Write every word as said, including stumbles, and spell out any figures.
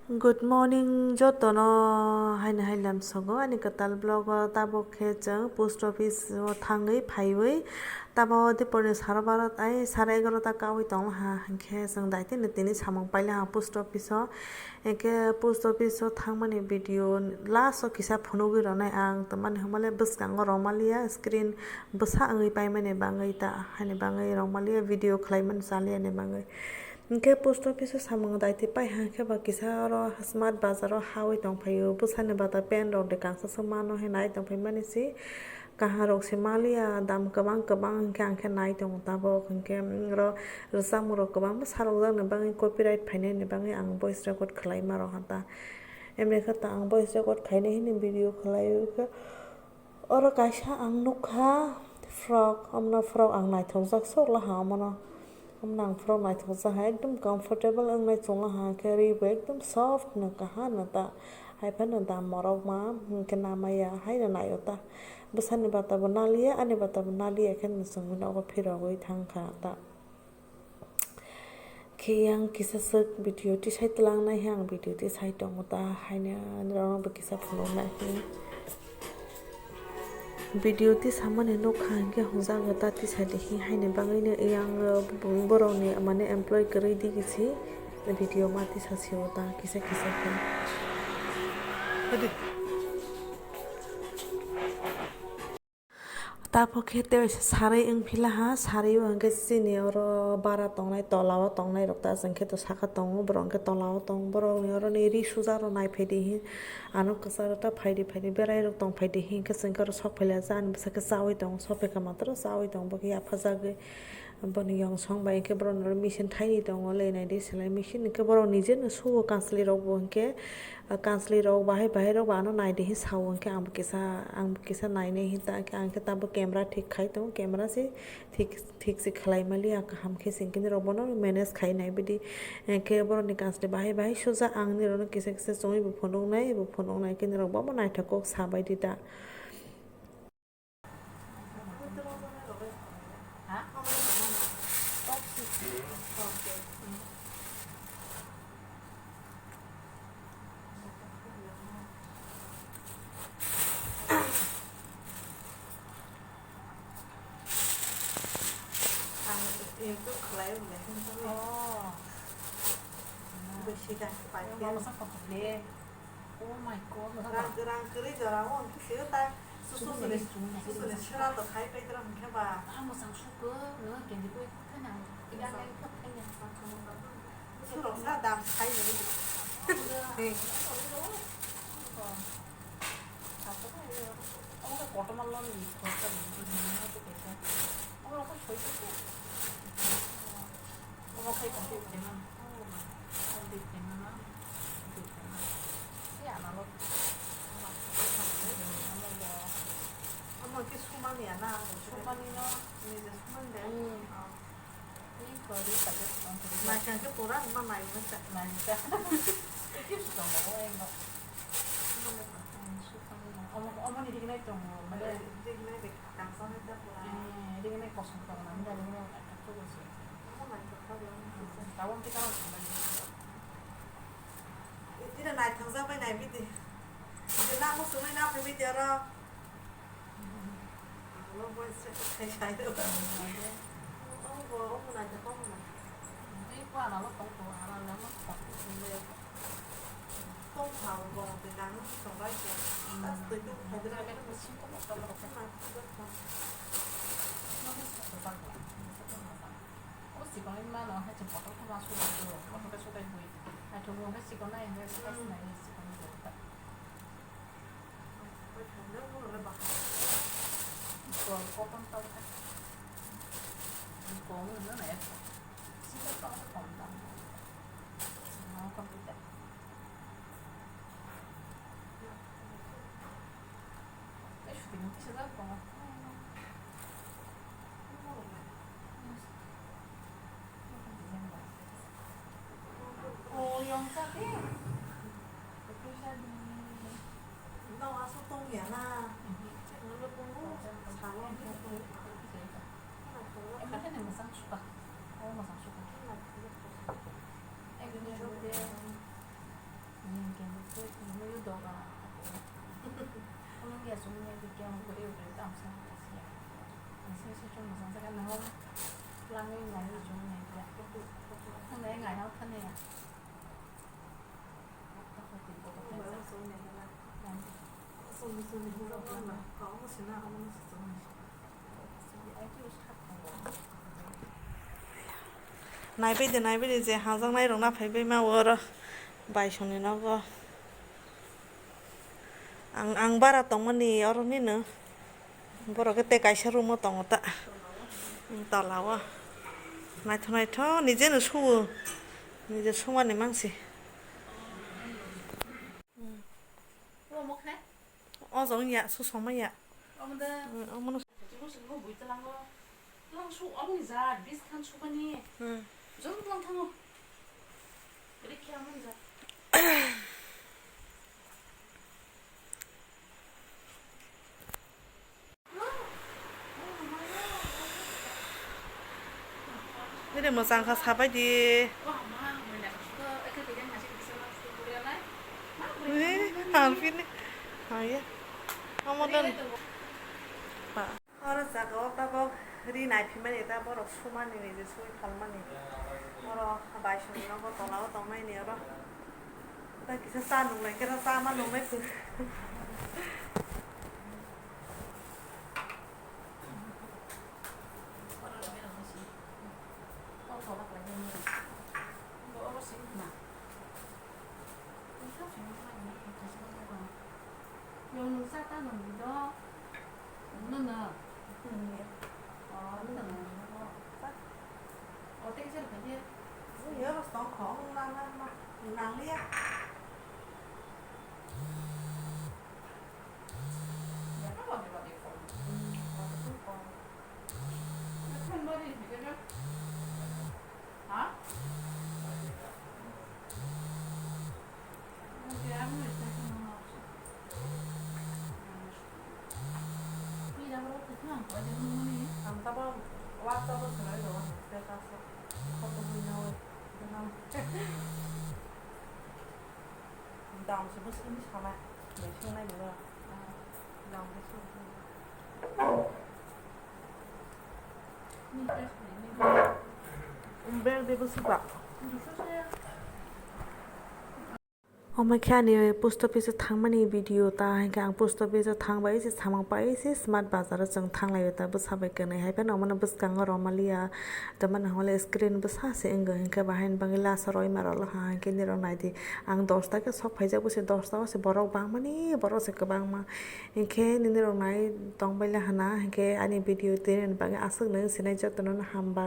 Good morning jotono, haino hai lamsogo ani kwtal vlog o. Tabuk khe chwng post office o thangwi phaiwi, tabo diporni saro baro tai sare egarota kaui tonglaha, hinkhe chwng daitino tini samung pailaha post office o. Hinkhe post office o thangmani video last o kisa phunugwi rwnai ang, tamani hwnmale bwskango rwmaliya, screen bwsa wngwi paimani bagwi ta, haini bagwi rwmaliya, video khwlaimani chaliyani bagwi. Hinkhe post office o samung daiti paiha hinkhe ba kisa oro Smart Bazar o hawi tongphaio, bwsani bata pen rok de kangsaswk mano hinwi nai tongphaimani se. Kaham rok se maliya, dam kwbang kwbang hinkhe ang khe nai tongo tabuk, hinkhe oro rwchapmung rok kwbangma sarokjakni bagwi copyright phainani bagwi ang voice record khwlaima rok hata. Emni khe ta ang voice record khainai hwnwi video khwlaiwi khe. Oro kaisa ang nukha frock, omono frock ang naithokjak sok laha omono. Omono ang frock naithokjak ha, ekdom comfortable wngnai chwng laha, khe ri bo ekdom soft no, kaham no ta, hai phano dam morok ma hinkhe namaya haino naio ta. Bwsani bata bo naliya, ani bata bo naliya khe no chwng nogo phirogwi thangkha ta. Khe yang kisa swk video tisai twlang nai he, ang video tisai tongo ta, haino norok bo kisa phunuk nai he. Video tisamani nukha hinkhe hwnjago ta, tisa de he, haini bagwino yang borokni mane employee kwrwi digi se video ma tisa se o ta kisa kisa khe. Tabuk khe tei sarwi wng philaha, sarwi o hinkhe chini oro bara tongnai, tola o tongnai rok ta, chwng khe to saka tongo, borok hinkhe tola o tongo, borok ni oro ni ri suja rok nai phai di hin, ano kwcharo ta phai di, phai di, berai rok tong phai di hin, hinkhe chwng khe oro sok phai laijak, ani bwsa khe chaui tongo, sophaikha matwr chaui tongo, bo khe yapha jagwi. Boni yong song bai khe borok no machine thaini tongo le nai di selai machine, hwnkhe borok nije no suo kanchwlwi rok bo, hwnkhe kanchwlwi rok bahai bahai rok bo ano nai di hin sao, hwnkhe ang bo kisa, ang bo kisa nainai hin ta khe, ang khe tabuk camera thik khai tongo, camera se thik, thik se khlai maliya, kaham khe se hwnkhe nirok bono manage khai nai bidi, hwnkhe borok ni kanchwlwi bahai bahai suja, ang nirok no kisa kisa chongwi bo phunuk nai, bo phunuk nai khe nirok bo naithok kok sa bai di ta. Oh. Bwswk khe. Oh my God, rang, rang kwrwi jora o, hwnkhe sio ta susuni, susuni sera to khai paitwra hwnkhe ba. Ah, mwchang sukgo, no, kendi koi khwna. Surok sa dam khai ni. He. Omo khe kotorma lon ni khoroksa ni, omo khe soi khe. Omo khe khe khe man. Khe man. Khe ana lo. Omo khe sumani ana. Sumani no. Ni je suman de. Hmm. Naikha khe pura wngma naiwi sa. Naikha. Tei khe su tongo, o eno. Omo, omo ni rignai tongo, mane. Rignai de kangsang hai ta pura. Eh, rignai kosom tongo, nang da rignai athak thok se. Omo naithok kha de, omo kisa. Tabuk tei karon thangbai. Ira naithok jak bai nai bidi. Ira nang muchungwi na phai bidi oro. Naibaidi, naibaidi, je hajaknai rok na phaibai ma oro baisongni nogo. Ang, ang bara tongmani oro nino. Borok khe tei kaisa room o tongo ta. Tola o. Naithok naithok, nije no suo. Nije sumani mangsi. O jong ya, su songma ya. Omo de. Mm, omo no. Kachi bo singbo bui talango. Lang su omo ni ja, bis khan su bani. Hmm. Jom lang thango. Rik khe omo ni ja. Nini mwchang kha sabai di. Eh, ang pini. Ang ya. Omo dan. Oro jaga o tabok ri naiphimani ta borok sumani ni je sui phalmani. Oro baisongni nogo tola o tongnai ni oro. Ta kisa cha nunglai khe ta cha ma nunglai kwrwi. Yung nung sa ta nung di do. Nung nung. Oh, nung nung. Oh, tei sir ka dia. Yo, stong khong na na ma. Nang lia. Ya, ka ba di ba di ko. Ko tu ko. Na kan ba di ni ka. Ha? Dam se bwswk ni sanai, naising nai nini. Dam bwswk. Bag de bwswk ba. Omo khe ani post office o thangmani video ta, hinkhe ang post office o thangbai se samung pai se Smart Bazar o chwng thanglaio ta, bwsa bai kwnwi hai phano omono bwskango romaliya, tamani hwnle screen bwsa se wngo, hinkhe bahai ni bagwi lasa roima rwlaha, hinkhe nirok naidi ang dosta khe sok phaijak bwse dosta o se borok bangmani borok se kwbangma. Hinkhe nini rok nai tongbaila hana, hinkhe ani video tini bagwi aswk nung sinai jotono no hambai.